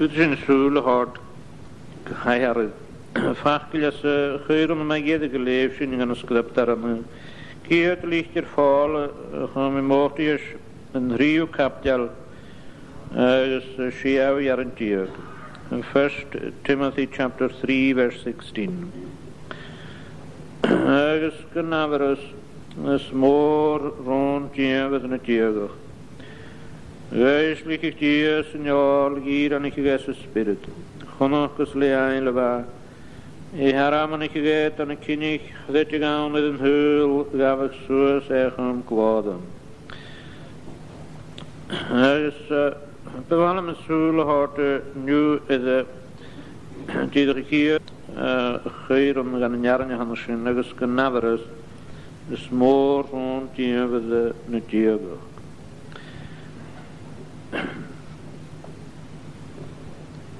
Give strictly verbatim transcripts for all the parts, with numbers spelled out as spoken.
Faodaidh sinn sùil a thoirt gu h-àraidh. Facal às, eh, a' chuid a tha mi a' dèanamh gu lèir, sin dhan an sgriobtar ann an ceud litir Phòil, eh, a chùm i mòr-dheas, an treas caibideil agus, eh, siathamh rann deug. First Timothy chapter three, verse sixteen. Agus gun amharas, is mòr rùn-dìomhair na diadhachd. Dh'fhoillsicheadh Dia san fheòil, dh'fhìreanaicheadh e sa Spiorad, chunnacas le aingeal a bha, a shearmonaicheadh e do na cinnich a chreideadh ann air an t-saoghal a ghabhadh suas e a chum glòire. Agus, eh, bu mhath leam sùil a thoirt, eh, an-diugh air, eh, dìreach a' chiad, eh, a' chuid dhen an earrainn a th' ann an sin, agus gun amharas, is mòr rùn-dìomhair na diadhachd.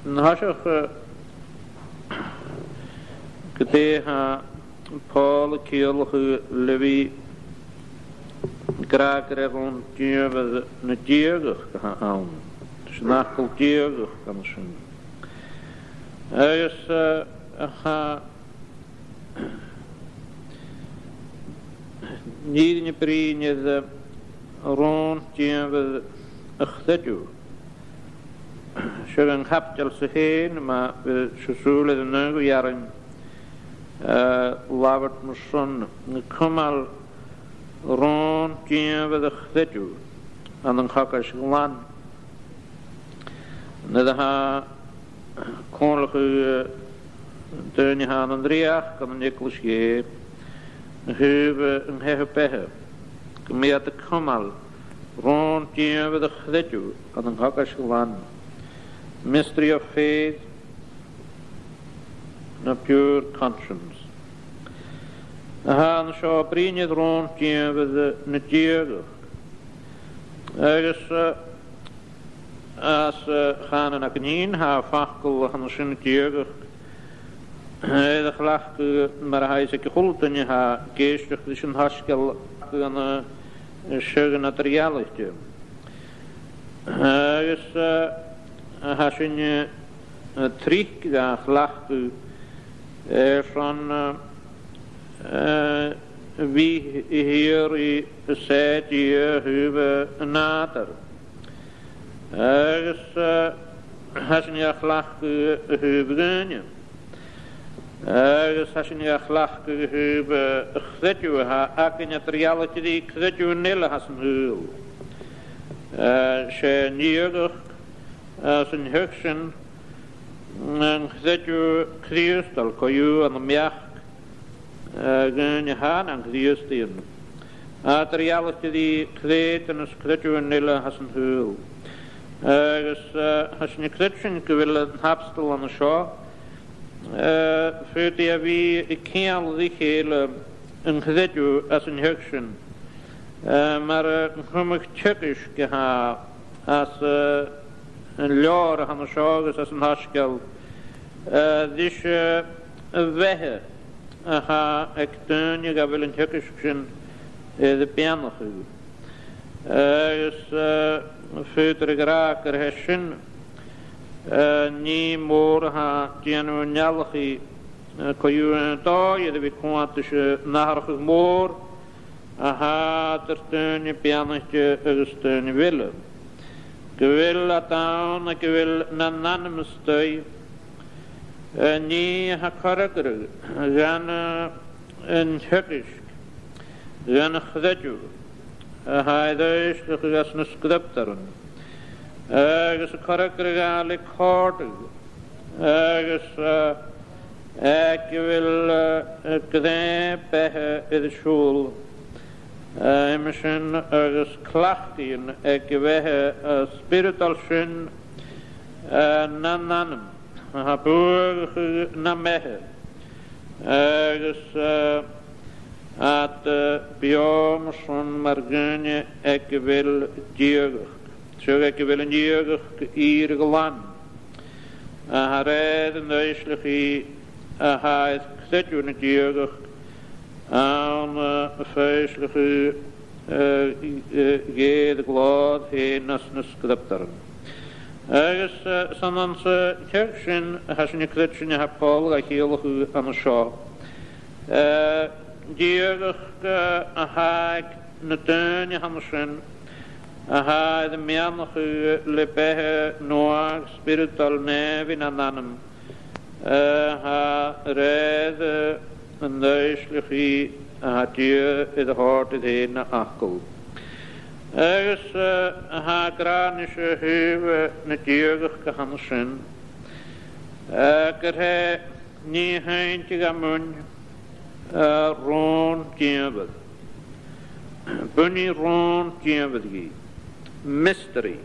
An toiseach, eh, gu dè tha Pòl a' ciallachadh le bhith ag ràdh gur e rùn-dìomhair na diadhachd a th' ann. Tha sin, facal diadhachd ann an sin. Agus, eh, tha an fhìrinn a' bruidhinn air, eh, rùn-dìomhair a' chreideimh. Seo an caibideil sa fhèin, ma bheir sibh sùil air an aon earrainn, eh, labhairt mar sin, a' cumail rùn-dìomhair a' chreideimh ann an cogais ghlan. Nuair a tha còmhla, eh, daoine a tha ann an dreuchd ann an eaglais Dhè, a thaobh, eh, an taigh-beatha, gum bi iad a' cumail rùn-dìomhair a' chreideimh ann an cogais ghlan. Mystery of faith and a pure conscience. Tha an seo a' bruidhinn air rùn-dìomhair na diadhachd. Agus, eh, anns a' chànan againn fhìn, tha am facal a th' ann an sin, diadhachd, eh, air a chleachdadh mar a tha fhios aig a h-uile duine a tha ag èisteachd ris an t-soisgeul ann an, eh, seagh na realaidh. Agus, eh, a tha sinn, eh, tric ga chleachdadh, eh, airson, eh, eh, a bhith a' tighinn saor a thaobh, eh, an nàdair. Agus, eh, tha sinn ga chleachdadh a thaobh dhaoine. Agus tha sinn ga chleachdadh a thaobh, eh, a' chreideimh a th' againn eadar-dhealaichte ri creideamhan eile a th' anns an t-saoghal. Eh, 's e an diadhachd, eh, san t-seagh sin, an creideamh Crìosdail co-dhiù ann am beachd, eh, dhaoine a tha nan Crìosdaidhean. Eadar-dhealaichte ri creutair is creideamhan eile a th' anns an t-saoghal. Agus, eh, tha sinn a' creidsinn gu bheil an t-abstol an seo, eh, faodaidh e a bhith a' ceangal ri chèile an creideamh anns an t-seagh sin. Eh, mar, eh, an cumadh teagasg a tha anns, eh, an leabhar a th' ann an seo agus anns an t-soisgeul, eh, ris, eh, a' bheatha a tha aig daoine dha bheil an teagasg sin air a beannachadh. Agus, eh, faodaidh a ràdh gur e sin, eh, nì mòr a tha a' dèanamh an eagal, eh, co-dhiù an dòigh air a bhith a' cunntas, eh, an atharrachadh mòr a tha eadar daoine beannaichte agus daoine bheil. Gu bheil iad ann aig a bheil nan anam a-staigh, eh, nì a tha a' corraghadh dhan, eh, an teagasg, dhan a' chreideamh a tha air fhoillseachadh anns na Sgriobtairean, agus a' corraghadh dha le còrdadh, agus, eh, aig a bheil, eh, gnè beatha air a siubhal, eh, uime sin agus cleachdaidhean aig a' bheatha, eh, spioradail sin, eh, nan anam a tha a' buadhachadh nam beatha, agus, eh, iad, eh, beò mar sin mar dhaoine aig a bheil diadhachd. Seo aig a bheil an diadhachd fhìor ghlan, a tha a rèir an fhoillseachaidh a tha air creideamh na diadhachd ann, eh, am foillseachadh, eh, eh, Ghèir Ghlòir fhèin anns na Sgriobtairean. Agus, eh, 's ann anns an t-seagh sin a tha sinn a' creidsinn a tha Pòl ga chiallachadh an seo. Eh, diadhachd, eh, a tha aig na daoine a th' ann an sin, a tha air am beannachadh le beatha nuadh spioradail nèamhaidh nan anam, eh, a tha a rèir, eh, an fhoillseachaidh a tha Dia air a thoirt air fhèin na fhacal. Agus, eh, a tha ag ràdh a-nis a thaobh, eh, na diadhachd a th' ann an sin, eh, gur e nì a th' innte dha buin, eh, rùn-dìomhair. Buinidh rùn-dìomhair dhi. Mystery.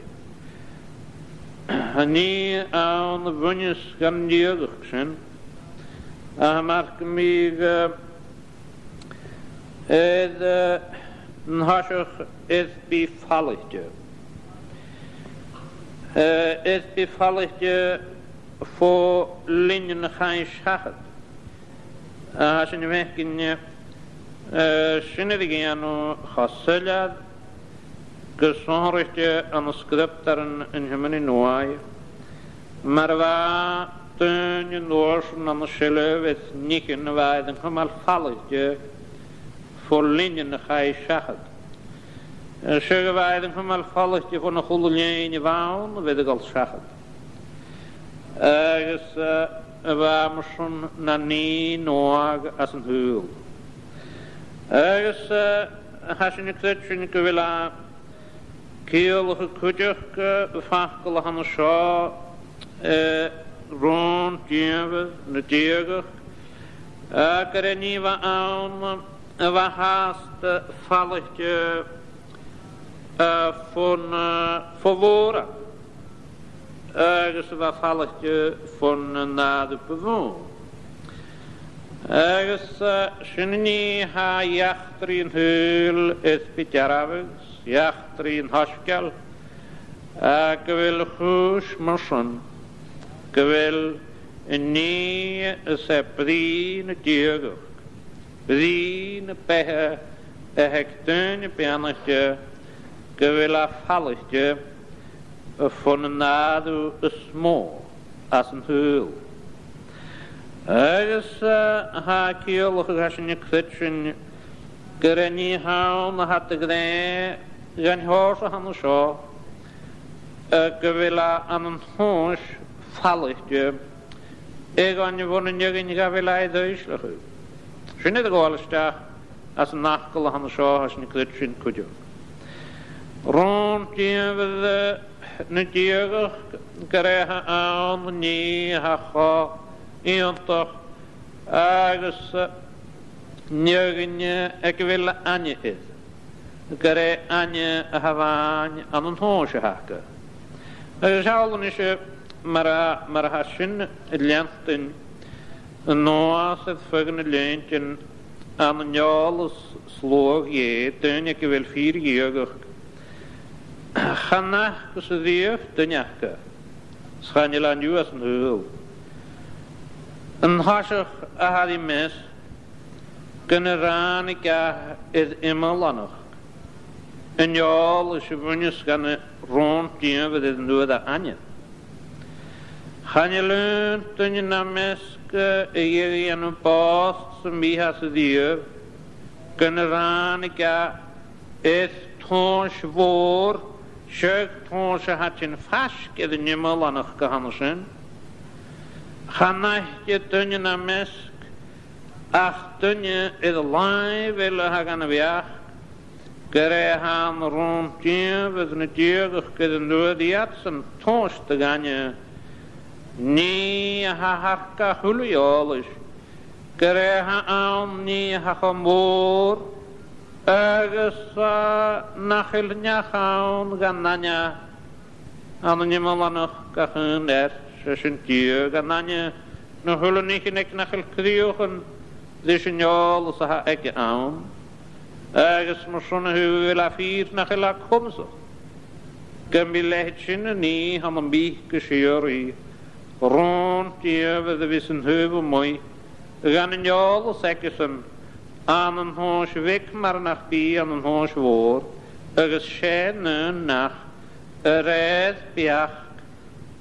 Tha nì ann a bhuineas dhan diadhachd sin, a tha mar gum biodh, eh, air, eh, an toiseach air a bhith falaichte. Eh, air a bhith falaichte fo linnean a chaidh seachad. A tha sinn a' faicinn, eh, sin air a dhèanamh cho soilleir gu sònraichte ann an Sgriobtar an, an Tiomnaidh Nuaidh, mar a bha daoine an uair sin ann an seilbh air nithean a bha air an cumail falaichte fo linnean a chaidh seachad. Eh, 's e a bha air an cumail falaichte fon a h-uile linn a bh' ann a bha air a dhol seachad. Agus, eh, a bha mar sin na nì nuadh às an t-saoghal. Agus, eh, tha sinn a' creidsinn gu bheil e a' ciallachadh cuideachd, eh, am facal a th' ann an seo, eh, rùn-dìomhair, na diadhachd, eh, gur e nì a bha ann, a bha fhathast, eh, falaichte, eh, fon, eh, fo mhòran, agus a bha falaichte fon an nàdar bu mhò. Agus, eh, sin an nì a tha eachdraidh an t-saoghail air a bhith dearbhadh, eachdraidh an t-soisgeil, eh, gu bheil a' chùis mar sin, gu bheil an nì is e brìgh na diadhachd, brìgh na beatha a th' aig daoine beannaichte, gu bheil e falaichte fon an àireamh as motha às an t-saoghal. Agus, eh, tha e a' ciallachadh, tha sinn a' creidsinn gur e nì a th' ann a tha de ghnothach dhan t-seòrsa a th' ann an seo, eh, gu bheil e ann an tomhas falaichte, aig an fheadhainn a bha an fheadhainn a bha air fhoillseachadh. Sin air a ghabhail a-steach às an fhacal a th' ann an seo, tha sinn a' creidsinn cuideachd. Rùn-dìomhair, eh, na diadhachd, gur e a th' ann an nì a tha cho iongantach agus, eh, an fheadhainn aig a bheil aithne air, gur e aithne a tha a-mhàin ann an tomhas a th' aca. Agus seall a-nis, eh, mar a, mar a tha sin a' leantainn a-nuas air feadh nan linntean ann an eòlas sluagh Dhè, daoine aig a bheil fìor dhiadhachd. Chan fhaca sibh riamh duine aca, 's chan eil e an-diugh san t-saoghal. An toiseach a tha ri meas, gun do ràinig e air iomlanachd an eòlais a bhuineas dhan rùn-dìomhair air an uair a aithne. Chan eil aon duine nam measg a dh'fheuch a dhèanamh bòst sam bith às a riamh, gun do ràinig e air tomhas mhòr, seadh, tomhas a tha tighinn faisg air an iomlanachd a th' ann an sin. Chan fhaic duine nam measg ach duine air làimh eile a tha dhan a' bheachd gur e a th' ann an rùn-dìomhair na diadhachd air an uair iadsan tomhas do dh'aithne, nì a tha thar gach uile eòlais, gur e a th' ann nì a tha cho mòr agus, eh, nach eil neach ann dhan aithne ann an iomlanachd ach aon fhear, 's e sin Dia, dhan aithne na h-uile nithean aig nach eil cridheachan ris an eòlas a tha aige ann. Agus mar sin a thaobh a bheil e fìor nach eil e comasach gum bi leithid sin a nì ann am biodh gu sìorraidh rùn-dìomhair a bhios an taobh a-muigh dhan an eòlas aigesan ann an tomhas bheag mura biodh ann an tomhas mhòr, agus 's e an aon neach a rèir beachd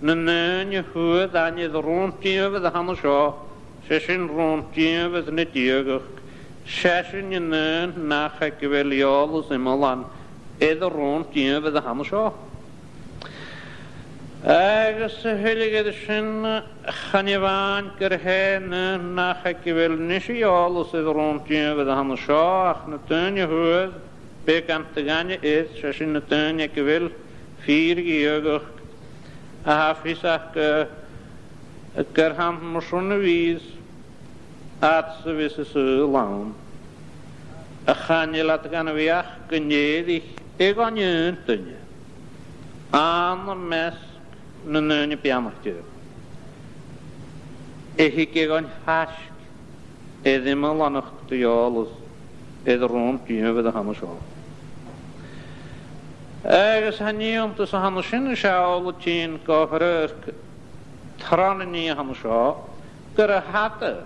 nan daoine a fhuair aithne air an rùn-dìomhair a th' ann an seo, 's e sin rùn-dìomhair na diadhachd, 's e sin an aon neach aig a bheil eòlas iomlan air an rùn-dìomhair a th' ann an seo. Agus a thuilleadh air sin, chan e a-mhàin gur e an aon neach aig a bheil a-nis eòlas air an rùn-dìomhair a th' ann an seo, ach na daoine a fhuair beagan de dh'aithne air, 's e sin na daoine aig a bheil fìor dhiadhachd, a tha fios aca gur ann mar sin a bhios iad-san a bhios an saoghal ann. Ach chan eil iad dhan a' bheachd gun èirich aig aon duine ann am measg nan daoine beannaichte a thig aig aon faisg air iomlanachd de dh'eòlas air an rùn-dìomhair a th' ann an seo. Agus tha an t-iongantas a th' ann an sin a' sealltainn gu h-àraidh tron an nì a th' ann an seo, gur e a th' ann,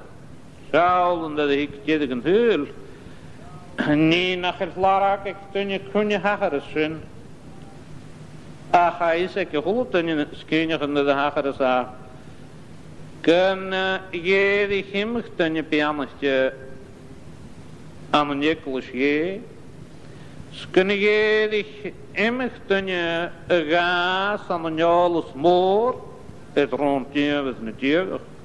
seall, nuair a thig deireadh an t-saoghail, nì nach eil làrach aig duine cuin a thachras sin, ach tha fhios aig a h-uile duine 's cinnteach nuair a thachras e, gun, eh, dh'èirich iomadh duine beannaichte ann an eaglais Dhè, 's gun dh'èirich iomadh duine a dh'fhàs ann an eòlas mòr air rùn-dìomhair na diadhachd.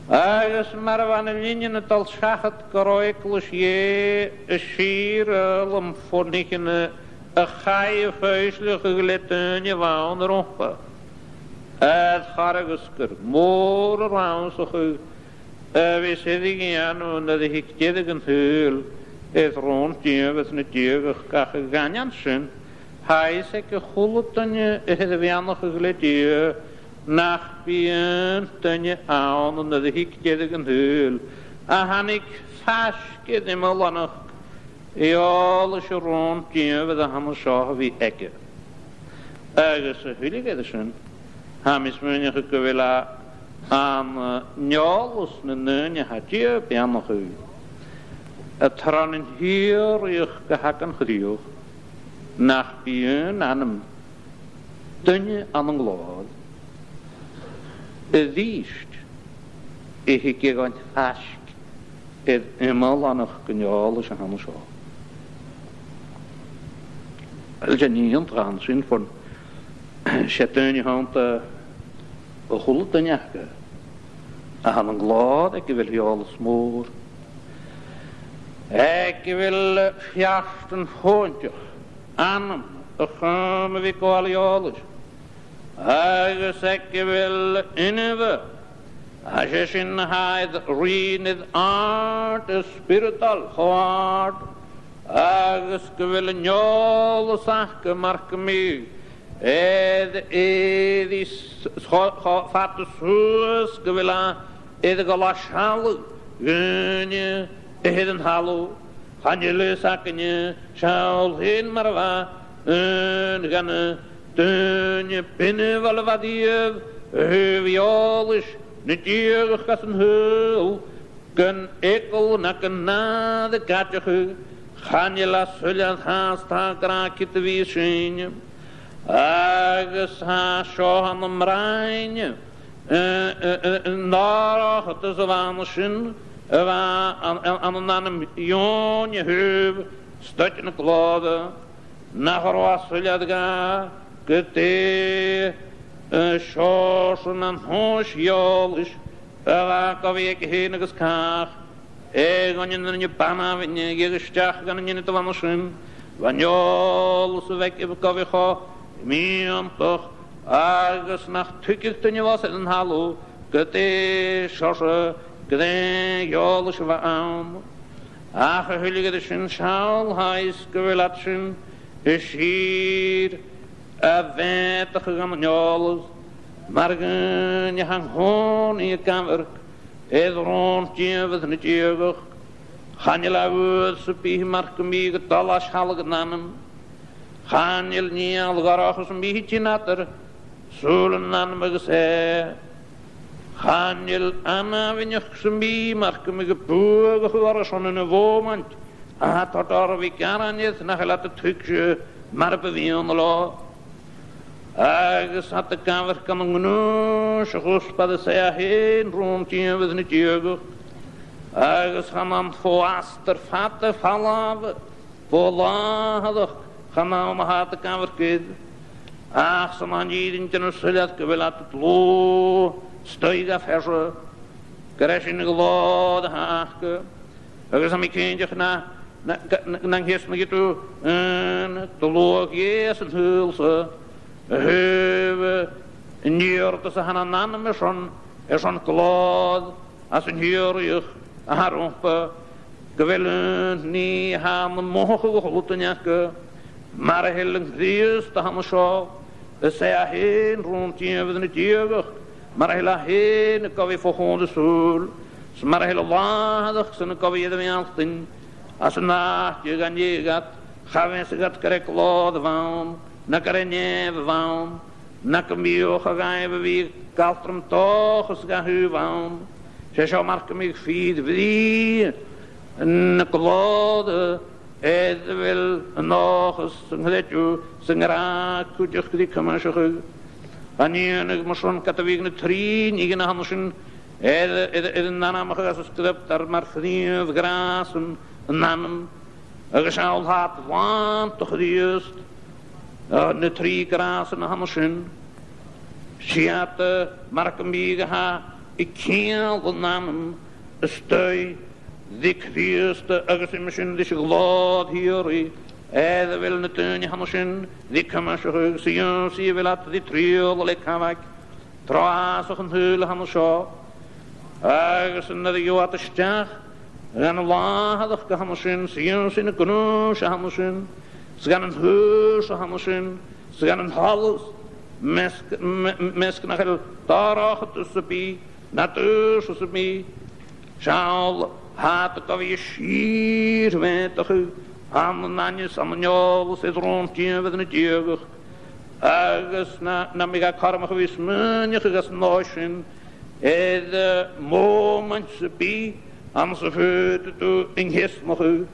Agus mar a bha na linnean a' dol seachad gu robh eaglais Dhè a' sìor fhoghlam fo nithean a chaidh a' foillseachadh le daoine a bh' ann romhpa, air chor agus gur mòr an rannsachadh a bhios air a dhèanamh nuair a thig deireadh an t-saoghail air rùn-dìomhair na diadhachd, ach a dh'aindeoin sin, tha fhios aig a h-uile duine a tha air a bheannachadh le Dia nach bi aon duine ann nuair a thig deireadh an t-saoghail a thàinig faisg air iomlanachd eòlais an rùn-dìomhair a th' ann an seo a bhith aige. Agus a thuilleadh air sin, tha mi a' smaoineachadh gu bheil e ann an eòlas nan daoine a tha Dia a' beannachadh, a tron an t-sìorraidheachd a th' aig an cridheachd, nach bi aon anam Duine ann an glòir, a-rithist, a thig a dh'fhaicinn faisg air iomlanachd an eòlais a th' ann an seo. Uill, 's e nì an t-seann sin fon, 's e duine a th' annta a h-uile duine aca a th' ann an glòir aig a bheil eòlas mòr, aig a bheil feartan fòntaich, anam a chum a bhith a' gabhail eòlais, agus aig a bheil inbhe, tha e sin a tha air ruighinn air àird spioradail cho àrd, agus gu bheil an eòlas aca mar gum biodh air, air is cho, cho fada suas gu bheil e air a dhol à sealladh dhaoine a th' air an talamh. Chan eil fhios againne seall fhèin mar a bha aon de na daoine b' inbheile a bha riamh a thaobh eòlais na diadhachd às an t-saoghal, gun eagal no gun nàire a dh'aideachadh. Chan eil e soilleir fhathast a tha ag ràdh ciod a bhios sinn. Agus tha seo ann am broinn, eh, eh, eh, an dorchadas a bh' ann an sin, a bha ann, ann, ann an anam Eòin a thaobh staid na glòire, nach robh e soilleir dha gu dè, eh, seòrsa nan tomhas eòlais a bha gu bhith aige fhèin agus càch, aig an àm a bha e a' dèanamh a-mach, a dh'fheuch a-steach dhan an nì a bh' ann an sin, bha an eòlas a bh' aige gu bhith cho mianntach agus nach tuigeadh duine a bha air an talamh gu dè seòrsa, gu dè an eòlas a bh' ann. Ach a thuilleadh air sin, seall, tha fhios gu bheil iad sin a' sìor a' mheudachadh dhan an eòlas, mar dhuine a tha an-còmhnaidh ag amharc air rùn-dìomhair na diadhachd. Chan eil e uair sam bith mar gum biodh a' dol à sealladh an anam. Chan eil nì a dhorchas sam bith a' tighinn eadar sùil an anam agus e. Chan eil ainmneach sam bith mar gum biodh a' buadhachadh orra son an mhòmaint a tha toirt orra a bhith a' gearain air nach eil iad a' tuigsinn mar bu mhiann leotha. Agus tha iad ag amharc ann an gnùis a' chuspair, is e fhèin rùn-dìomhair na diadhachd. Agus chan ann fo astar fada falbh, fo làthaireachd, chan ann a tha iad ag amharc air, ach 's ann an fhìrinn a' dèanamh soilleir gu bheil iad dlùth-staigh dha phearsa, gur e sin a' ghlòir a th' aca. Agus tha mi cinnteach na, na, na, nan ceasnaich thu, eh, an dluathadh Dhè san t-saoghal-sa, a thaobh, eh, an iarrtas a th' ann an anam airson, airson glòir às an t-sìorraidheachd a tha romhpa, gu bheil aon nì a tha na mothachail a h-uile duine aca, mar a thuirt an Crìosd a th' ann an seo, is e fhèin rùn-dìomhair na diadhachd, mar a thuirt e fhèin, gu bhith fo chomhair an t-saoghail, 's mar a thuirt an làthaireachd-san gu bhith air a mhealltainn, às an àite a dh'aindeoin iad, cha mheasadh iad gur e glòir a bh' ann, no gur e nèamh a bh' ann, no gum biodh e a' gabhail a bhith ag altram dòchas dha thaobh ann. 'S e seo mar gum biodh fìor bhrìgh na glòire air a bheil an dòchas, an creideamh, 's an gràdh cuideachd ri cuimseachadh. Chan iongnadh mar sin ged a bhiodh na trì nithean a th' ann an sin air, air, air an ainmeachadh às an sgriobtar mar phrìomh ghràsan an anam. Agus seall, tha iad làn do Chrìosd, eh, na trì gràsan a th' ann an sin. 'S iad, eh, mar gum biodh a tha a' ceangal an anam a-staigh ri Crìosd agus uime sin ris a' ghlòir shìorraidh, air a bheil na daoine a th' ann an sin ri cuimseachadh, 's ionnsaigh a bheil iad ri triall le cabhaig, tro fhàsach an t-saoghail a th' ann an seo. Agus nuair a gheibh iad a-steach dhan an làthaireachd a th' ann an sin, 's ionnsaigh na gnùis a th' ann an sin, 's dhan an t-saorsa a th' ann an sin, 's dhan an t-solas, measg, me-, measg nach eil dorchadas sam bith, no daoirse sam bith, seall, tha iad gu bhith a' sìor-mheudachadh ann an aigne 's ann an eòlas air rùn-dìomhair na diadhachd. Agus na, nam biodh e cothromach a bhith a' smaoineachadh anns an dòigh sin air, eh, mòmaint sam bith anns am faodadh tu an ceasnachadh.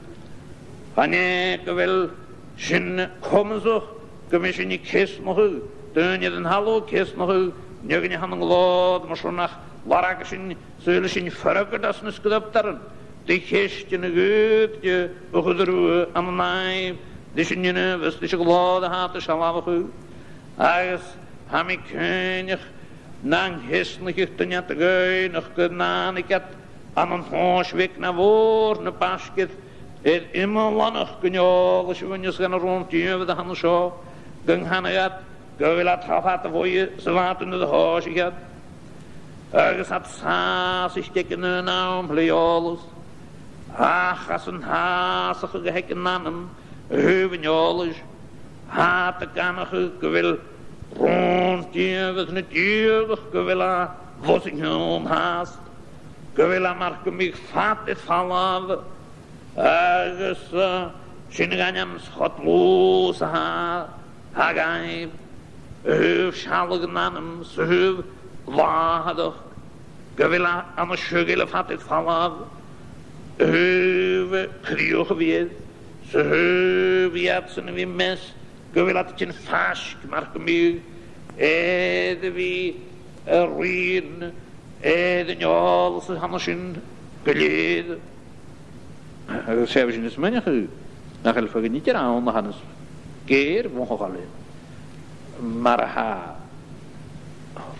Chan e gu bheil sin comasach gum bi sinn a' ceasnachadh daoine den talamh, ceasnachadh an fheadhainn a th' ann an glòir, mar sin nach lorg sinn, saoil sinn, freagairt às na sgriobtairean do cheistean a dh'fhaodadh a chur riutha ann an aimhir ris an ionmhas, ris a' ghlòir a tha iad a' sealbhachadh. Agus tha mi cinnteach nan ceasnaicheadh duine iad a dh'fhaighneachd gun tàinig iad ann an tomhas bheag no mhòr na b' fhaisge air iomlanachd gun eòlais a bhuineas dhan an rùn-dìomhair a th' ann an seo, gun canadh iad gu bheil iad cho fada bhuaithe 's a bha iad nuair a thòisich iad. Agus tha iad sàsaichte aig an aon àm le eòlas, ach às an tàsachadh a th' aig an anam a thaobh an eòlais, tha iad ag aithneachadh gu bheil rùn-dìomhair na diadhachd, gu bheil e bho shin fhathast, gu bheil e mar gum biodh fada air falbh, agus, eh, sin a dh'aindeoin cho dlùth 's a tha, tha e dhaibh, a thaobh sealladh an anam, 's a thaobh làthaireachd, gu bheil e ann an seo gu lèir fada air falbh, a thaobh crìoch a bhith air, 's a thaobh iadsan a bhith meas gu bheil iad a' tighinn faisg mar gum biodh air a bhith a' ruighinn air an eòlas a th' ann an sin gu lèir. Agus 's e bha sinn a' smaoineachadh nach eil feadhainn idir ann a tha nas gèire mhothachail mar a tha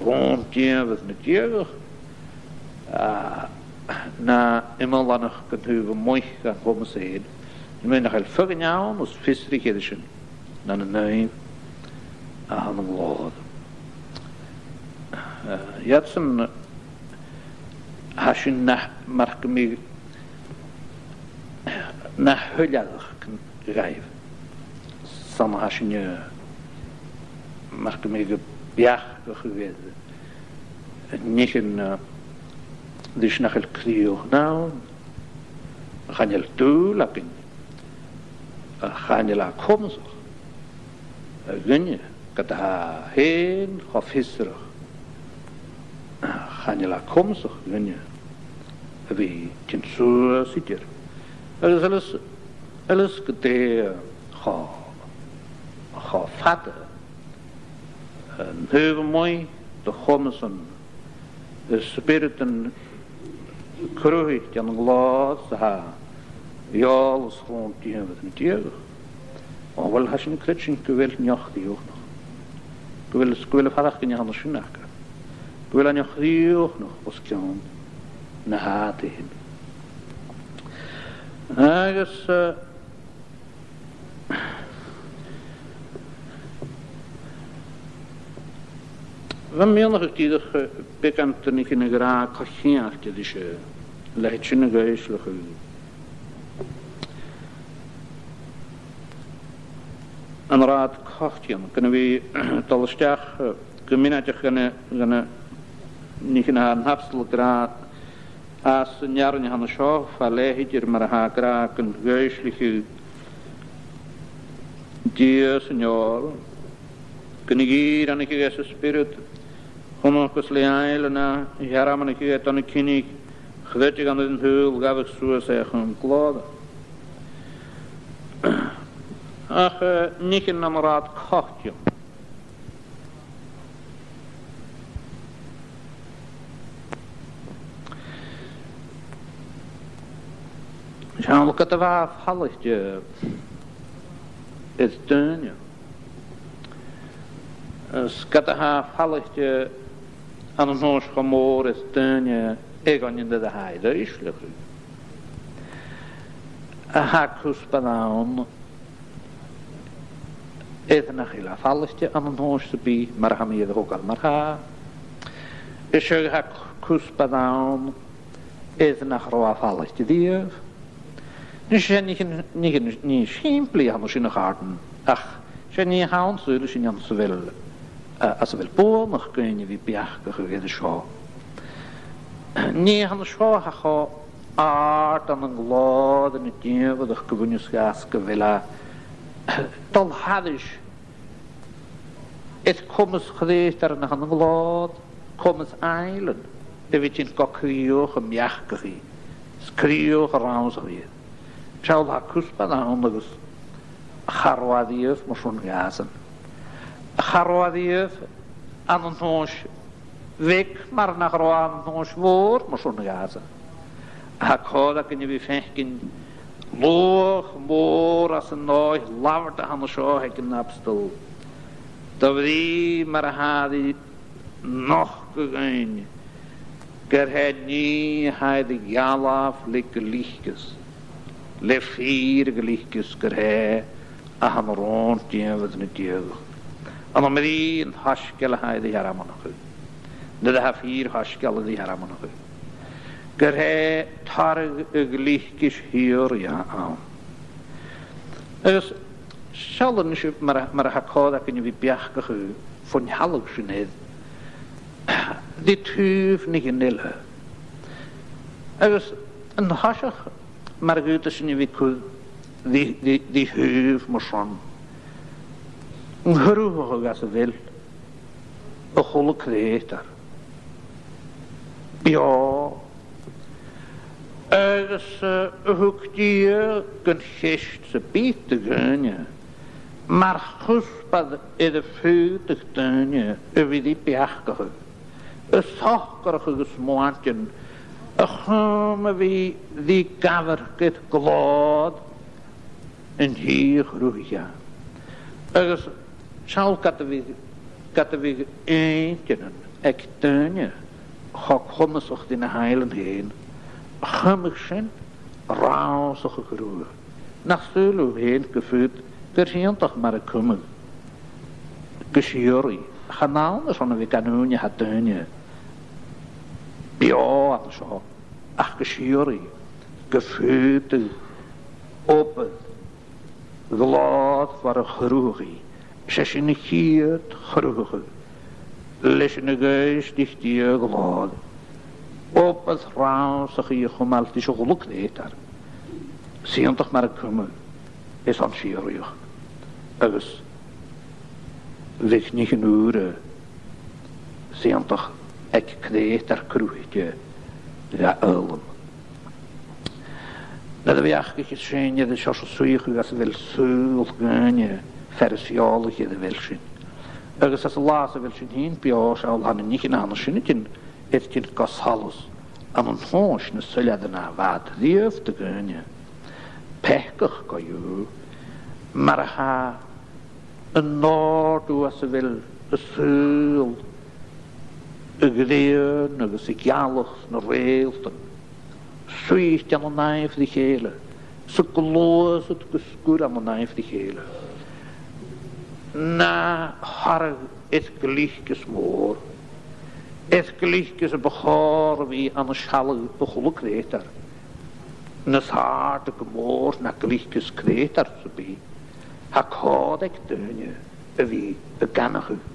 rùn-dìomhair na diadhachd, a, na iomlanachd an taobh a-muigh dhen chomas fhèin. Smaoinich nach eil feadhainn ann as fiosraiche air sin na an aon a th' ann an glòir. Eh, iadsan, tha sinn na, mar gum biodh, na thuilleadh dhaibh. 'S ann a tha sinn, eh, mar gum biodh, a' beachdachadh air nithean, eh, ris nach eil crìoch ann. Chan eil dùil againn, a, chan eil e comasach do dhuine, ged a tha e fhèin cho fiosrach, chan eil e comasach do dhuine a bhith a' tighinn suas idir. Agus eil fhios, eil fhios gu dè cho, cho fada an taobh a-muigh de chomasan is spioradan cruthaithte ann an glòir 's a tha eòlas rùn-dìomhair na diadhachd. O, uill, tha sinn a' creidsinn gu bheil neach-chrìochnach. Gu bheil, gu bheil am faireachdainn a th' ann an sin aca. Gu bheil neach-chrìochnach os cionn na tha iad fhèin. Agus, eh, bha mi a' miannachadh dìreach, eh, beagan de nithean a ràdh co-cheangailte ris, eh, leithid sin a dh'fhoillseachadh. An rathad coitcheann, gun a bhith a' dol a-steach, eh, gu mionaideach dhan, dhan nithean a tha an t-abstol ag ràdh, às an earrainn a th' ann an seo, fa leth idir mar a tha e ag ràdh gun dh'fhoillsicheadh Dia san fheòil, gun dh'fhìreanaicheadh e sa Spiorad, chunnacas le ainglean e, shearmonaicheadh e do na cinnich, chreideadh ann air an t-saoghal, ghabhadh suas e chun glòire. Ach, eh, nithean an rathad coitcheann. Seall, ged a bha e falaichte air daoine, is ged a tha e falaichte ann an tomhas cho mòr air daoine aig an ìre a tha e air fhoillseachadh, a tha cuspair ann air nach eil e falaichte ann an tomhas sam bith mar a tha mi air a thogail mar-thà. Is e a tha cuspair ann air nach robh e falaichte riamh. Nise, 's e nì, nì, nì, nì sìmplidh a th' ann an sin, a chàirdean, ach 's e nì a th' ann, saoilidh sinn, anns a bheil, eh, anns a bheil buannachd dhuinn a bhith a' beachdachadh air seo. Nì a th' ann an seo a tha cho àrd ann an glòir na diadhachd gu bhuineas dha 's gu bheil e a' dol thairis air comas chreutairean a th' ann an glòir, comas ainglean, a bhith a' tighinn gu crìoch am beachdachaidh, is crìoch an rannsachaidh. Seall, tha cuspair ann agus cha robh e riamh mar sin dhàsan. Cha robh e riamh ann an tomhas bheag mar nach robh e ann an tomhas mhòr mar sin a dh'fhaodadh. Tha còir againn a bhith a' faicinn luach mòr às an dòigh labhairt a th' ann an seo aig an abstol. Do bhrìgh mar a tha e a' nochdadh dhuinn gur e nì a tha air a dhealbh le gliocas, le fìor ghliocas, gur e a tha na rùn-dìomhair na diadhachd. Ann am brìgh an t-soisgeil a tha air a shearmonachadh, nuair a tha fìor shoisgeul air a shearmonachadh, gur e toradh a ghliocais shìorraidh a th' ann. Agus seall a-nis mar a, mar a tha còir againn a bhith beachdachadh fon t-sealladh sin air, ri taobh na gin eile. Agus an toiseach, mar a dh'fhaodadh sinn a bhith a' cur ri, ri, ri thaobh mar sin, an cruthachadh às a bheil a h-uile creutair beò, agus, eh, a thug Dia gun cheist sam bith do dhaoine, mar chuspair air am faodadh daoine a bhith ri beachdachadh, a' socrachadh a smuaintean, a chum a bhith ri gabhail gu glòir an Tì a chruthaich e. Agus seall, ged a bhiodh, ged a bhiodh inntinn aig daoine cho cumasach ri na h-ainglean fhèin, chumadh sin rannsachaidh a' chruth. Nach saoil thu fhèin gum faod, gur h-iongantach mar a cumadh gu sìorraidh, chan ann airson a bhith gan ùine, tha daoine beò an seo, ach gu sìorraidh gum faodadh obair ghlòrmhor a chruthachadh. 'S e sin a' chiad chruthachadh, leis an do dh'fhoillsich Dia a ghlòir, obair rannsachaidh a chumail ris a h-uile creutair, 's iongantach mar a cumadh, airson sìorraidheachd. Agus bhiodh nithean ùra 's iongantach aig creutair cruthaithte ga fhoghlam. Nuair a bhiodh aca a' seinn air an seòrsa suidheachaidh às a bheil saoghal dhaoine fear is eòlaiche air a bheil sin. Agus anns an latha sa bheil sinn fhìn beò, seall, tha na nithean a tha an sin a' tighinn, a' tighinn gu solas ann an tomhas na soilleir a bha iad riamh do dhaoine. Peacach co-dhiù, mar a tha an òrdugh anns a bheil an saoghal, a' ghrian agus a' ghealach, na reultan, suidhichte ann an àmh ri chèile, 's a' gluasad gu sgur ann an àmh ri chèile. Na thoradh air gliocas mòr, air gliocas a bu chòir a bhith ann an sealladh a h-uile creutair, nas àirde gu mòr na gliocas creutair sam bith. Tha còir aig daoine a bhith ag aithneachadh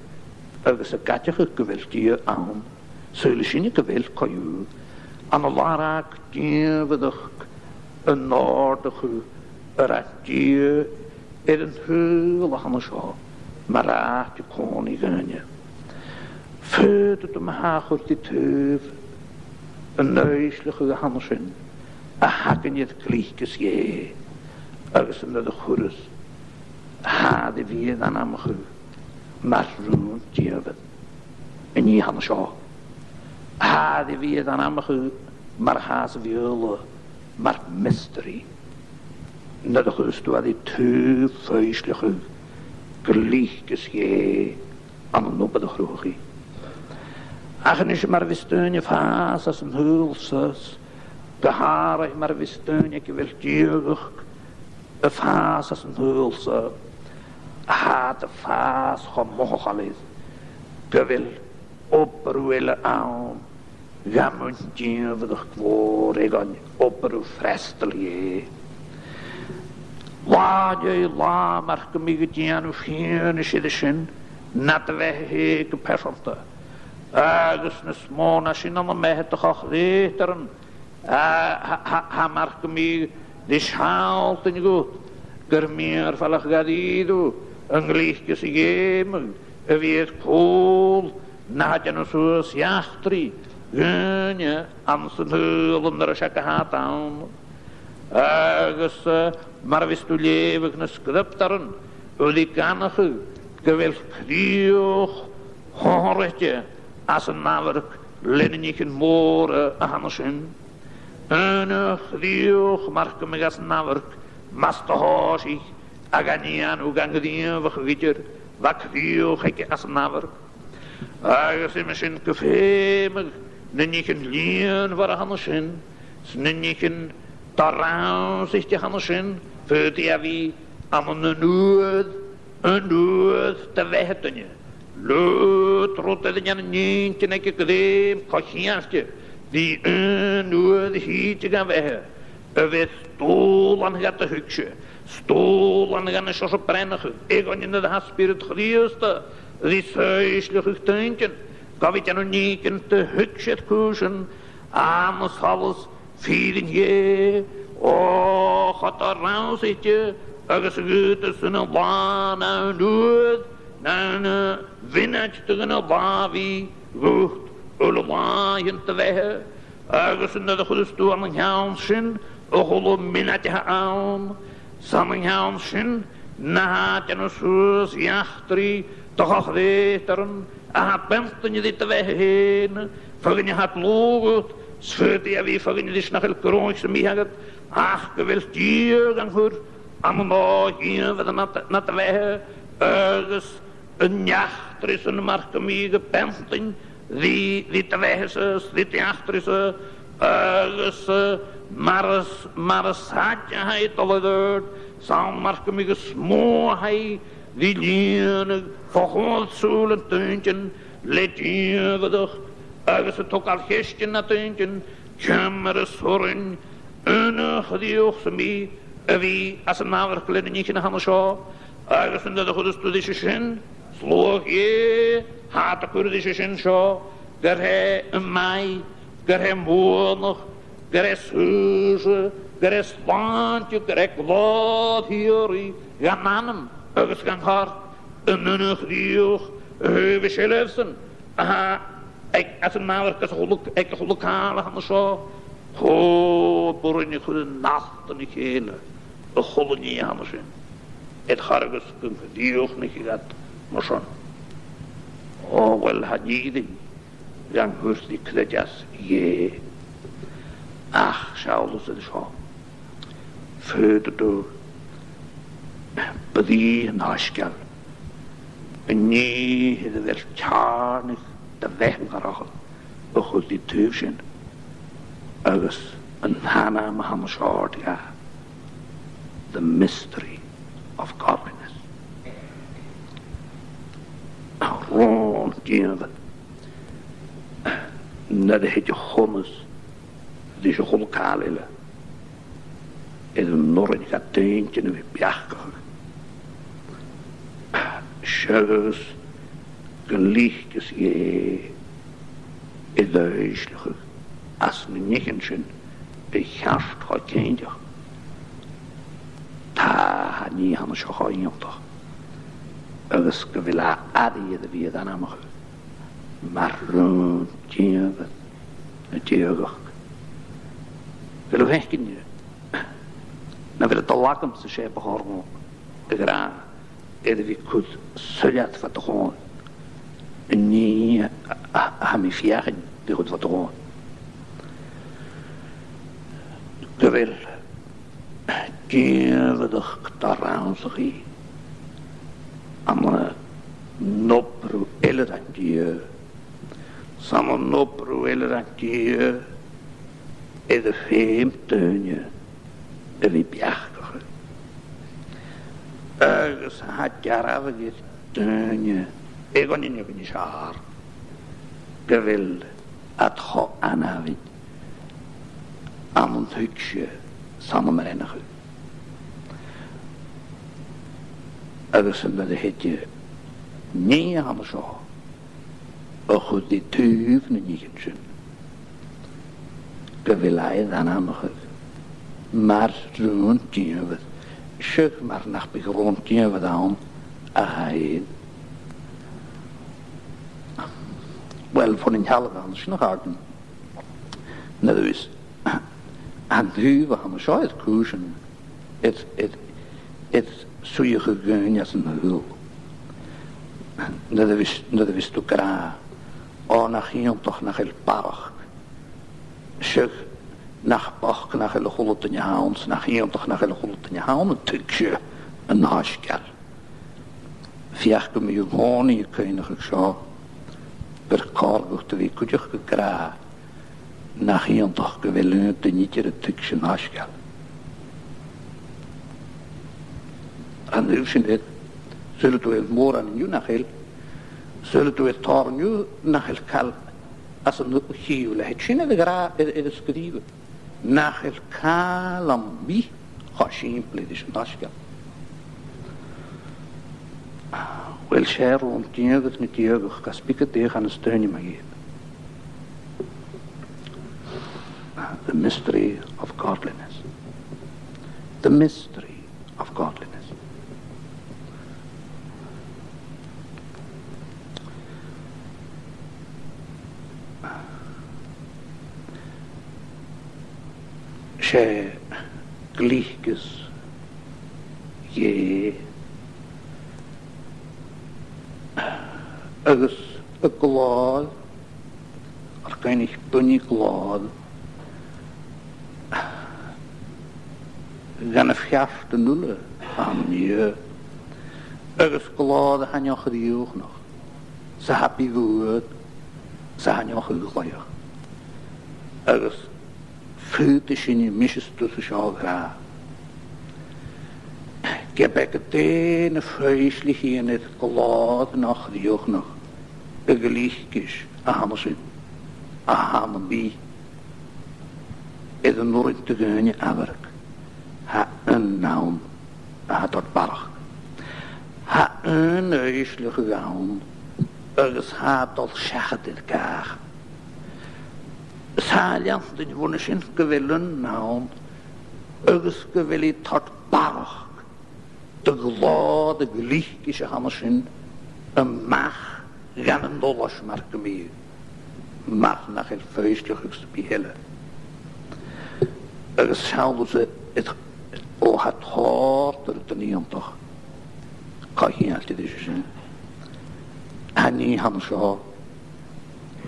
agus ag aideachadh gu bheil Dia ann, saoilidh sinne gu bheil co-dhiù, ann an làrach-dìomhaireachd an òrdachaidh a rinn Dia air an t-saoghal a th' ann an seo mar àite còmhnaidh dhaoine. Faodaidh tu, ma-thà, a chur ri taobh an fhoillseachadh a th' ann an sin, a th' againn air gliocas Dhè, agus an uair a chuireas, tha e air a bhith air ainmeachadh mar rùn-dìomhair. An nì a th' ann an seo, tha e air a bhith air ainmeachadh mar a tha sa Bheurla mar mystery. Nuair a chuireas tu e ri taobh foillseachadh gliocas Dhè ann an obair a chruthachaidh. Ach a-nis, mar a bhios daoine a' fàs às an t-saoghal-sa, 's gu h-àraidh mar a bhios daoine aig a bheil diadhachd a' fàs às an t-saoghal-sa, tha iad a' fàs cho mothachaileach gu bheil obair eile ann dha mun dìomhaireachd mhòr eadhon, obair freastail Dhè. Latha an dèidh latha, mar gum biodh, a' dèanamh fianais air sin, nad bheatha-sa gu pearsanta. Agus nas motha na sin ann am beatha do cho-chreutairean, a, tha, tha, tha mar gum biodh ri sealltainn dhut gur mìorbhaileach dha-rìribh an gliocas a dh'fheumadh a bhith air cùl na tha a' dèanamh suas eachdraidh dhaoine anns an t-saoghal an uair sin a tha iad ann. Agus, eh, mar a bhios tu a' leughadh na sgriobtairean, a bhith ag aithneachadh gu bheil crìoch shònraichte anns an amharc leis na nithean mòra a th' ann an sin. Aon chrìoch, mar gum biodh, anns an amharc, mus do thòisich e gan iongnadh, gan gnìomhachadh idir, bha crìoch aige anns an amharc. Agus uime sin gum feumadh na nithean lìonmhor a th' ann an sin, 's na nithean do-rannsaichte a th' ann an sin, faodaidh e a bhith ann an uair, an uair do bheatha duine. Leth rud a dhèanadh an inntinn aige gu leum co-cheangailte ri aon uair a thìde dha bheatha, a bheir stòl ann dha do thuigse, stòl ann dha na seòrsa breithneachadh, aig an àm a tha Spiorad Chrìosda ri soillseachadh d' inntinn, gu bhith a' dèanamh an inntinn do thuigse air cùisean ann an solas fìrinn Dhè, o, cho do-rannsaichte agus a dh'fhaodadh tu san là, na aon uair, na aon mhionaid de dh'aon là a bhith dhut uile làithean do bheatha, agus nuair a chuireas tu ann an ceann sin a h-uile mionaid a th' ann, 's ann an ceann sin na tha e a' dèanamh suas eachdraidh do cho-chreutairean, a tha buntainn ri do bheatha fhèin, feadhainn a tha dlùth dhut, 's faodaidh e a bhith feadhainn ris nach eil gnothach sam bith agad, ach gu bheil Dia gan cur ann an dòigh dhìomhair nad, nad bheatha, agus an eachdraidh sin mar gum biodh a' buntainn ri, ri do bheatha-sa, ri d' eachdraidh-sa, agus, eh, mar as, mar as fhaide a tha e a' dol air adhart, 's ann mar gum biodh as motha a tha e ri lìonadh fo chomhair sùilean d' inntinn le dìomhaireachd, agus a' togail cheistean nad inntinn, ciamar as urrainn aon chrìoch sam bith a bhith anns an amharc leis na nithean a th' ann an seo, agus nuair a chuireas tu ris sin, sluagh Dhè, tha iad a' cur ris sin seo, gur e am maith, gur e am buannachd, gur e saorsa, gur e slàinte, gur e glòir shìorraidh dhan anam agus dhan chorp, an aon chrìoch a thaobh an t-seilbh sin a tha aig, anns an amharc agus a h-uile, aig a h-uile càil a th' ann an seo. Cho b' urrainn a chur an altan ri chèile a h-uile nì a th' ann an sin, air chor agus gun crìochnaich iad mar sin. O, uill, chan fhaigh thu dhan chur ri creideas Dhè. Ach seall thusa seo. Faodaidh tu brìgh an t-soisgeil, an nì air a bheil teàrnadh do bheatha an-dràsta a chur ri taobh sin, agus an t-ainm a th' ann an seo air dha, the mystery of godliness. Rùn-dìomhair, nuair a thèid a chumas ris a h-uile càil eile, air an urrainn dha d' inntinn a bhith beachdachadh, seachas gun leigheas Dia air fhoillseachadh anns na nithean sin a cheart cho cinnteach. Tha, tha an nì a th' ann an seo cho iongantach, agus gu bheil e airidh air a bhith air ainmeachadh mar rùn-dìomhair na diadhachd. A bheil thu a' faicinn, na bheil e a' dol agamsa, 's e bu chòir dhomh a ràdh, air a bhith a' cur soilleir fad a' chòin, an nì a, a, a tha mi a' feuchainn ri chur fad a' chòin, gu bheil dìomhaireachd do-rannsaichte ann an obair eile dhan Dia, 's ann an obair eile dhan Dia air feum daoine a bhith beachdachadh. Agus tha e dearbh air daoine aig an aon àm is air, gu bheil iad cho an-àbhaist ann an tuigse 's ann am breithneachadh. Agus nuair a thèid an nì a th' ann an seo a chur ri taobh nan nithean sin, gu bheil e air ainmeachadh mar rùn-dìomhair, seach mar nach biodh rùn-dìomhair ann a tha fhèin. Uill, bhon an t-sealladh a th' ann an sin, a chàirdean, nuair a bhios an taobh a th' ann an seo air cùisean, air, air, air suidheachadh dhaoine às an t-saoghal, Nuair a bhios, nuair a bhios tu ag ràdh, "Ò, nach iongantach nach eil barrachd. Seadh, nach bochd nach eil a h-uile duine ann, 's nach iongantach nach eil a h-uile duine ann an tuigse an t-soisgeil." Feuch gum bi thu an-còmhnaidh a' cuimhneachadh seo, gur còir dhut a bhith cuideachd ag ràdh, "Nach iongantach gu bheil aon duine idir a' tuigsinn an t-soisgeil." An uair sin, saoilidh tu, a bheil mòran an-diugh nach eil, saoilidh tu, a bheil tòrr an-diugh nach eil càil às an t-seann leithid sin air a ràdh, air, air a sgrìobhadh, nach eil càil am bith cho sìmplidh ris an t-soisgeul. Uill, 's e rùn-dìoghaltais na diadhachd as bige dè chanas daoine mu dheidhinn. The mystery of godliness. The mystery of godliness. 'S e gliocas Dhè agus a' ghlòir, ar cuimhnich, buinidh glòir dhan a' pheartan uile a th' ann an Dia, agus glòir a tha neoch-riaghnach, 's a tha bith-bhuaidh, 's a tha neoch-uabhasach. Agus faodaidh sinne, mise is tusa seo a ràdh, ge b' e gu dè na foillsichean air glòir neoch-riaghnach a' ghliocais a th' ann an sin, a th' ann am bith, air an urrainn do dhaoine amharc, tha aon ann a tha a' toirt barrachd. Tha aon fhoillseachadh ann agus tha e a' dol seachad air gach. 'S tha e a' leantainn bhon a sin gu bheil aon ann agus gu bheil i a' toirt barrachd do ghlòir a' ghliocais a th' ann an sin a-mach dhan an eaglais mar gum biodh, mar nach eil foillseachadh sam bith eile. Agus seall thusa, o, tha tòrr de rudan iongantach co-cheangailte ris sin. Tha an nì a th' ann an seo,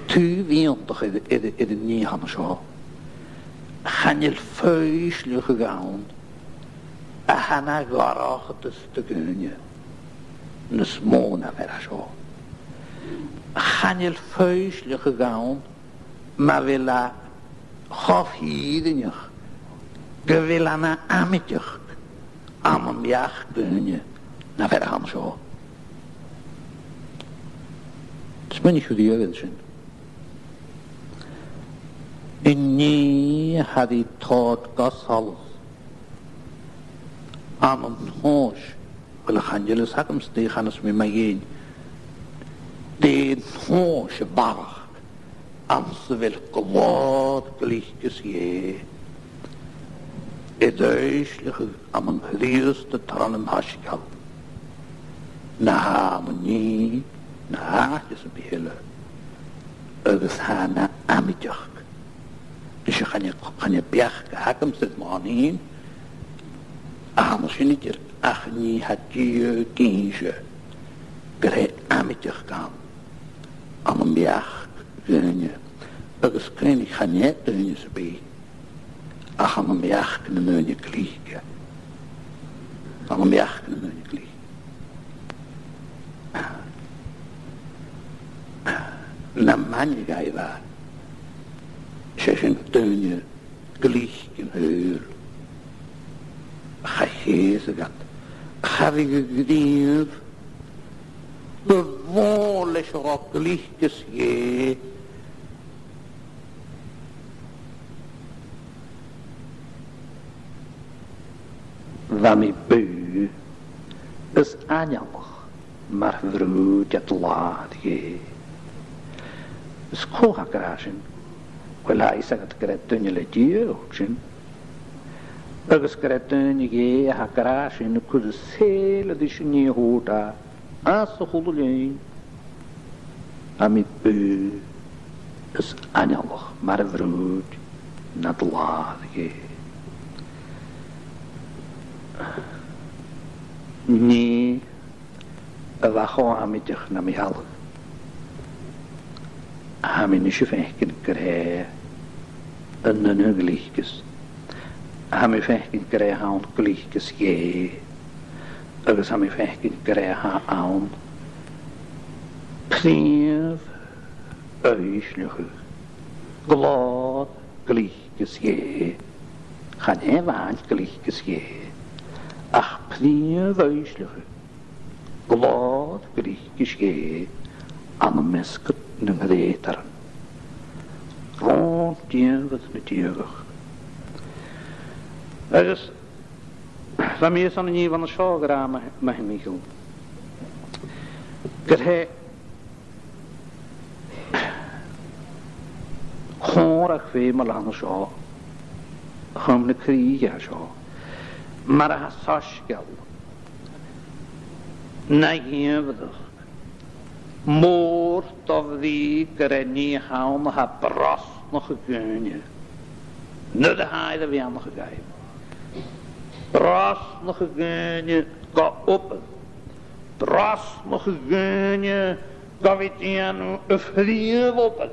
taobh iongantach air, air, air an nì a th' ann an seo, chan eil foillseachadh ann a tha na dhorchadas do dhaoine nas motha na fear a tha seo. Chan eil foillseachadh ann ma bheil e cho fìrinneach gu bheil e na amaideachd ann am beachd dhaoine na fear a th' ann an seo. Smaoinich thu air sin. An nì a tha ri toirt gu solas ann an tomhas, uill, chan eil fhios agamsa dè chanas mi mu dheidhinn, dè an tomhas a bharrachd anns a bheil glòir gliocas Dhè air fhoillseachadh ann an Crìosd tron an t-soisgeul, na tha ann an nì, na h-àite sam bith eile, agus tha e na amaideachd. Is chan e, chan e beachd a th' agamsa air mo shon fhìn a th' ann an sin idir, ach nì a tha Dia ag innse gur e amaideachd ann, ann am beachd dhaoine, agus cuimhnich, chan e daoine sam bith, ach ann am beachd nan daoine glice. Ann am beachd nan daoine glice. Na maine dhaibh, 's e sin daoine glic an t-saoghail. Cha cheusadh iad, cha bhiodh a' ghnìomh bu mhotha leis an robh gliocas Dhè. Bha mi bùth is aineolach mar bhrùid nad làthair, Dhè. Is cò tha ag ràdh sin? Uill, tha fhios agad gur e duine le Dia a thuirt sin, agus gur e duine Dhè a tha ag ràdh sin a chuireas seile ris an nì a thuirt e às a h-uile linn. Bha mi bùth is aineolach mar bhrùid nad làthair, Dhè. Nì a bha cho amaideach nam shealladh. Tha mi a-nis a' faicinn gur e an aon ghliocas. Tha mi a' faicinn gur e a th' ann gliocas Dhè, agus tha mi a' faicinn gur e a th' ann prìomh fhoillseachadh glòir gliocas Dhè. Chan e a-mhàin gliocas Dhè, ach prìomh fhoillseachadh glòir gliocas Dhè ann am measg nan creutairean. Rùn-dìomhair na diadhachd. Agus bha mi airson an nì bhon a seo a ràdh, ma, ma thig mi chun. Gur e còmhradh feumail a th' ann an seo, chum na crìche seo, mar a tha soisgeul na gheamhradh mòr do bhrìgh gur e nì a th' ann a tha brosnachadh dhaoine. Nuair a tha iad a' beannachadh dhaibh. Brosnachadh dhaoine gu obair. Brosnachadh dhaoine gu bhith dèanamh a' phrìomh obair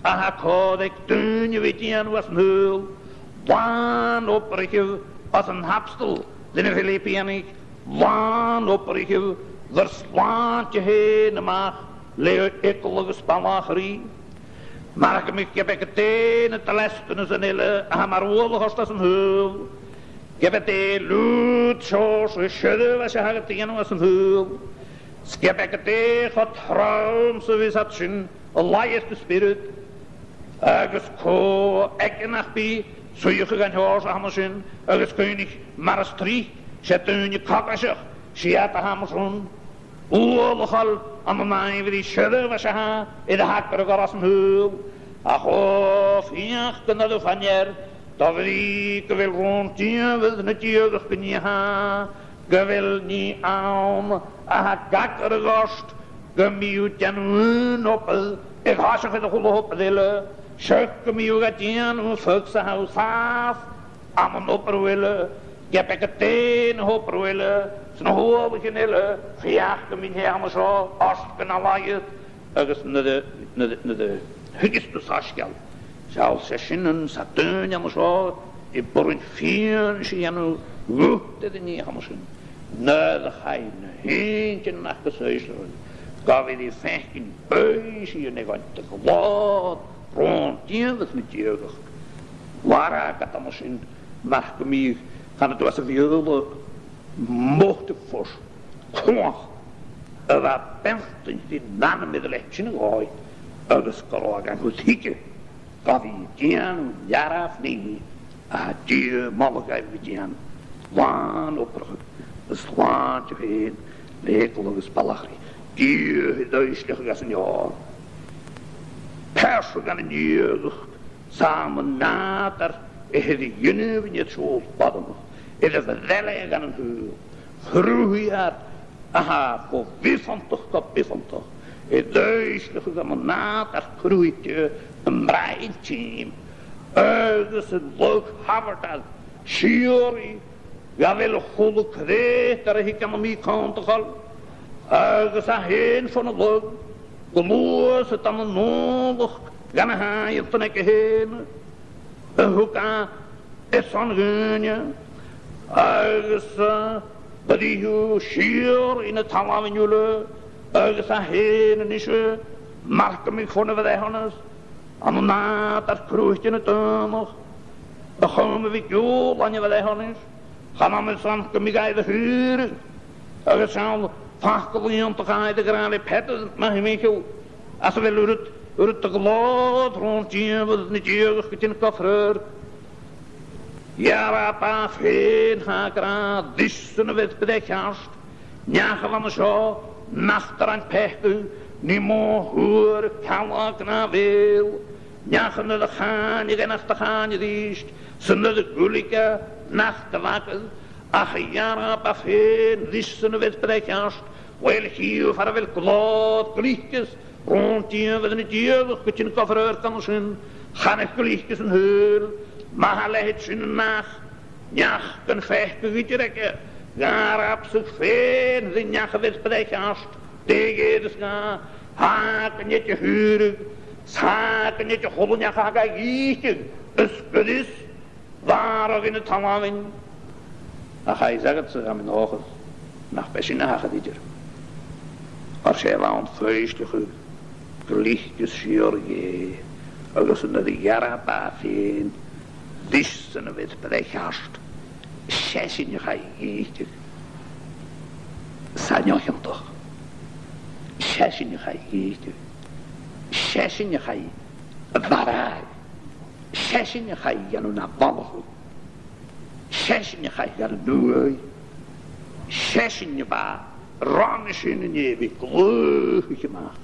a tha còir aig duine a bhith dèanamh anns an t-saoghal. Làn-obraichean anns an abstol ri na Filipianaich, làn-obraichean gur slàinte fhèin a-mach le eagal agus ballacharraidh. Mar gum biodh, ge b' e gu dè na dleastanasan eile a tha mar uallach ort anns an t-saoghal, ge b' e dè liuthad seòrsa seirbheis a th' agad ri dhèanamh anns an t-saoghal, 's ge b' e gu dè cho trom 's a bhios iad sin a' laighe air do spiorad, agus cò aige nach bi suidheachadh an t-seòrsa a th' ann an sin, agus cuimhnich mar as trice 's e daoine cogaiseach 's iad a tha mar sin. Uallach ann an aimhrei seirbheis a tha air a thagradh orra anns an t-saoghal, ach o, feuch gun toir thu fa-near do bhrìgh gu bheil rùn-dìomhair na diadhachd gu nì a tha, gu bheil nì ann a tha ag atharrachadh ort gum bi thu a' dèanamh aon obair a' coiseachd air a h-uile h-obair eile, seach gum bi thu ga dhèanamh fhad 's a tha thu sàs ann an obair eile, ge b' e gu dè na h-obair eile, 's na h-uallaichean eile, feuch gum bi an tè a th' ann an seo ort gun a laighe, agus nuair a, nuair a, nuair a thuigeas tu soisgeul, seall, 's e sin an, 's e daoine a th' ann an seo a b' urrainn fianais a dhèanamh dhut air an nì a th' ann an sin. Nuair a chaidh na h-inntinn aca gu soisgeul, gu bhith a' faicinn boisean a' tighinn de ghlòir rùn-dìomhair na diadhachd. Bha agad an sin, mar gum biodh, chanadh tu às a' Bheurla, motaibh forte, cumhachd a bha a' beanntan ri an anam air an leithid sin a dhòigh, agus gun robh e gan cur thuige gu bhith a' dèanamh an dearbh nì a tha Dia a' moladh dhaibh a bhith a' dèanamh. Làn-obraichean, is slàinte fhèin le eagal agus ballacharraidh. Dia a' faighinn foillseachadh às an fheòil. Pearsa dhen an diadhachd, 's ann an nàdar a th' air a dhèanamh an fheadhainn a tha seo boireannach, air a bhreith leatha dhan an t-saoghal. Cruthaichear a tha bho bhiofantach gu biofantach, air foillseachadh ann an nàdar cruthaichte am bràigh an tìm, agus an lagh thabhartair sìorraidh, dha bheil a h-uile creutair a thig ann am mì-chunntadh, agus e fhèin fon an lagh, gluasad ann an uallach dhan a thàineadh aige fhèin, a thug e airson dhaoine, agus, eh, britheadh sìorraidh na talmhainn uile, agus e fhèin a-nise, mar gum biodh fon a' bhreithiúnas, ann an nàdar cruthaichte na daonnachd, a chum a bhith giùlan a' bhreithiúnais, chan ann airson gum biodh e air a shaoradh, agus seall facal iongantach air a ghràdh le Peadar, ma thig mi chun, às a bheil uiread, uiread de ghlòir rùn-dìomhair na diadhachd a' tighinn gu fràireachd. Dh'fhairich e fhèin, tha e ag ràdh, ris-san a bheir breith cheart, neach a bh' ann an seo nach do rinn peacadh, nì mò fhuaradh cealg na bheul, neach a nuair a chàineadh e nach do chàin a-rithist, 's a nuair a dh'fhuiling e nach do bhagair, ach dh'fhairich e fhèin, ris-san a bheir breith cheart, uill, chì thu far a bheil glòir gliocas rùn-dìomhair na diadhachd a' tighinn gu fràireachd an sin, chanadh gliocas an t-saoghail, ma tha a leithid sin a-mach, neach gun peacadh idir aige, dh'fhairich e fhèin ri neach a bheir breith cheart, Dè gheibh sinn, tha againn idir a shùileachadh, tha againn idir a h-uile neach a tha ga dhìteadh, is gu dearbh, bàrr againn na talmhainn. Ach tha fhios agadsa, tha mi an dòchas, nach b' e sin a thachair idir. Oir 's e a bh' ann foillseachadh gliocas sìorraidh Dhè, agus an uair a dhearbh e fhèin ris-san a bhith breith cheart, 's e sin a chaidh a dhìteadh san iongantach. 'S e sin a chaidh a dhìteadh. 'S e sin a chaidh a mharbhadh. 'S e sin a chaidh a dhèanamh na mhallachadh. 'S e sin a chaidh a dhèanamh nuadh. 'S e sin a bha ron a sin an e a bhith glaodhach a-mach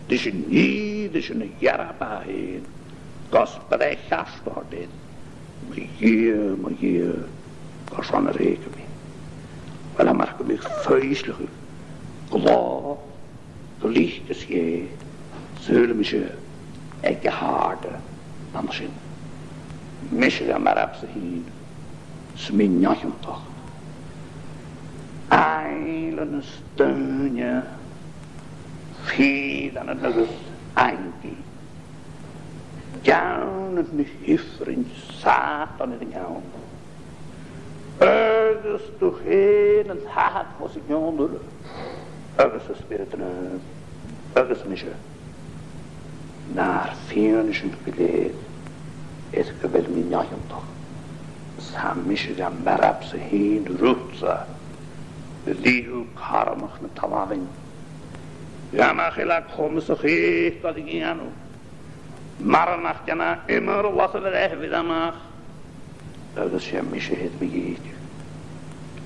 ris an nì, ris an a dhearbh e fhèin, gus breith cheart a thoirt air. Mo Dhia, mo Dhia, carson a fhreagair mi? Uill, mar gum biodh foillseachadh glòir gliocas Dhè, saoilidh mise, aig a h-àirde an sin. Mise gam marbhadh-sa fhìn, 's mi an iongantach. Ainglean is daoine, fìreannan agus aingeal, deannan na h-ifrinn, Sàtan air an ceann. Agus tu fhèin an t-Athair fo 's an ceann uile, agus an Spiorad Naomh, agus mise, nar fianaisean gu lèir, is gu bheil mi an iongantach, 's tha mise gam marbhadh-sa fhìn riutsa, a' lìonadh cothromach na talmhainn. Gum faic thu a bheil comas a' chiad a dhèanamh. Mura nach dèan e iomradh, lasaibh a bhith a-mach. Agus 's e mise a thèid mi dhìteadh.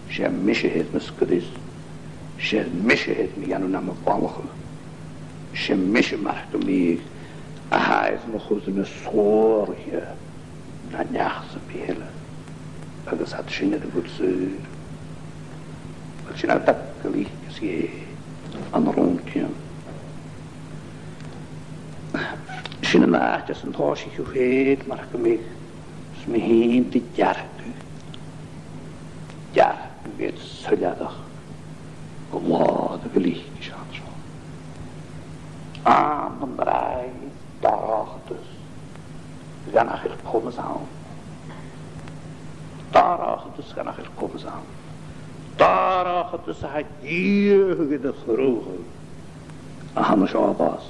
'S e mise a thèid mi sgrìobhadh. 'S e mise a thèid mi dhèanamh na mo mhallachadh. 'S e mise mar gum biodh a tha air mo chur nas sònraichte na neach sam bith eile. Agus tha sin air a dhol saor. Agus sin agad gliocas Dhè an rùn-ciùin. Sin an àite san tòisich thu fhèin, mar gum biodh, 's mi fhìn ri dearcadh, dearcadh air soilleirich glòir gliocas an seo. Ann am bràigh dorchadas dhan nach eil comas ann. Dorchadas dhan nach eil comas ann. Dorchadas a tha dìreach air a chruthachadh a th' ann an seo a-bhos.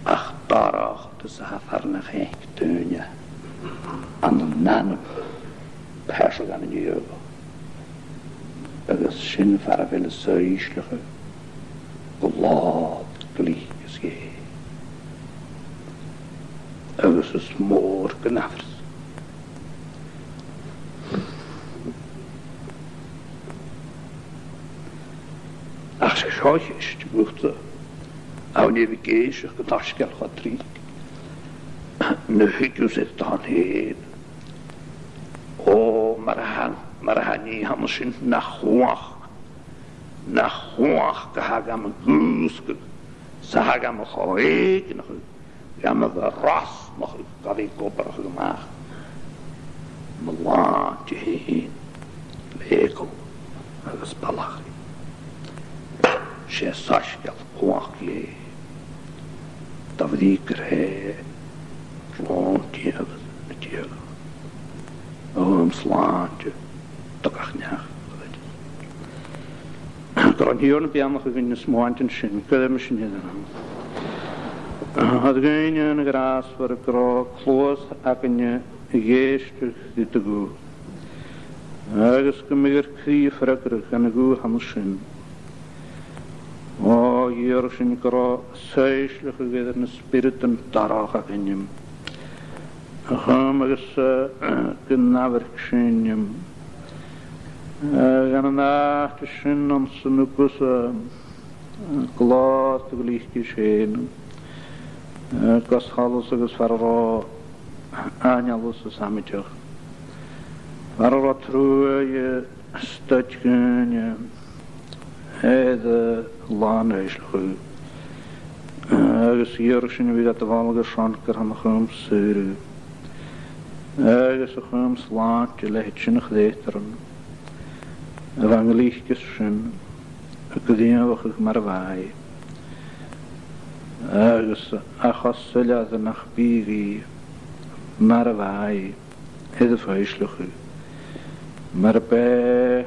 Ach dorchadas a tha far nach fhaic duine ann an anam pearsanta dhan an Diabhal. Agus sin far a bheil an soillseachadh glòir gliocas Dhè. Agus is mòr gun amharas. Ach 's e seo a' cheist, a ghràidh, a bheil mi ag èisteachd ri an t-soisgeul cho tric, na thuigeas air d' fhèin. Ò, mar a tha, mar a tha an nì a th' ann an sin na chumhachd, na chumhachd a tha gam dhùsgadh, 's a tha gam cho-èigneachadh, gam bhrosnachadh, gam bhith ag obrachadh a-mach. Mo shlàinte fhèin, le eagal agus balachaidh. 'S e soisgeul cumhachd Dhè. Do bhrìgh gur e, slàn Dhè agus na Dhè. Ò, am slàinte do gach neach. Gun robh an Tighearna beannachadh dhuinn na smuaintean sin, cuiridh mi sin iad. Thoir dhuinne an gràs, a Thighearna, gun robh cluas againne a dh'èisteadh ri do ghuth, agus gum bi ar cridhe freagarrach dhan a' ghuth a th' ann an sin. Ò, dh'iarradh sinn gun robh soillseachadh air na spioradan dorcha againne. A chum agus, eh, gun amhairc sinn, eh, dhan an àite sin anns an uabhas, eh, glòir do ghliocas fhèin, eh, gus solas agus far an robh aineolas is amaideachd, far an robh truaighe, eh, staid dhaoine, eh, air, eh, làn-fhoillseachadh, eh, agus dh'iarradh sinn a bhith gad mholadh airson gur ann a chum saoradh agus a chum slàinte leithid sin a chreutairean a bha an gliocas sin a gnìomhachadh mar a bha i, agus a chosgail air nach bi i mar a bha i air a foillseachadh, mar a b' e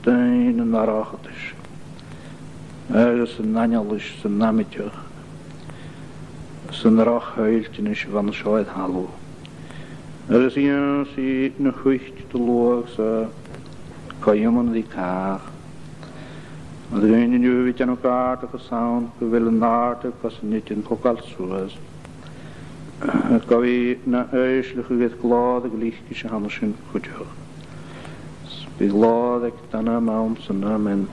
daoine an dorchadais agus an aineolais 's an amaideachd 's an droch thoillteanais a bh' ann an seo air thalamh. Agus dh'ionnsaigh i na h-uiread de luchd-sa co-ionann ri càch. Agus an-diugh bidh i a' dèanamh gàirdeachas ann gu bheil an àirde gus an eadar-dhealachadh suas, gu bhith na fhoillseachadh air glòir a ghliocais a th' annainn cuideachd. 'S bidh glòir aig d' ainm ann san amen.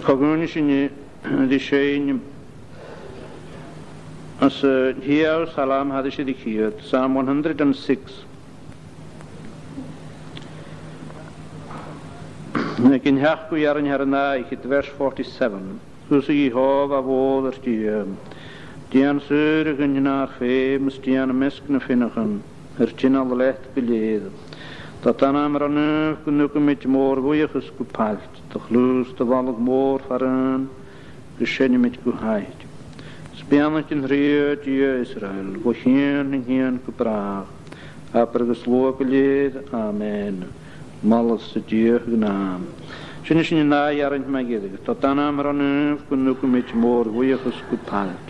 Co-dhùin sinn ri seinn às, eh, an t-siathamh salm thairis air a' cheud, Psalm one hundred and six. Aig an t-seachdamh rann air an dà fhichead, verse forty-seven. Thusa, a Iehòbhah, a mhòr ar Dia, dèan saor dhuinn ar feum is dèan am measg nam fianachan ar tionndadh leat gu lèir. Dod ainm ro naomh gun tugamaid mòr-bhuidheachas gu pailt, do chliù 's do mholadh mòr faraon gun seinneamaid gu h-àraid. 'S beannaichte an Triath, Dia Israel, bho chian nan cian gu bràth, abair agus luath gu lèir. Amen. Moladh do Dhia gu nàmhaid. Sin, sin an dà rann mu dheireadh. Dod ainm ro naomh gun tugamaid mòr-bhuidheachas gu pailt.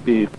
Bidh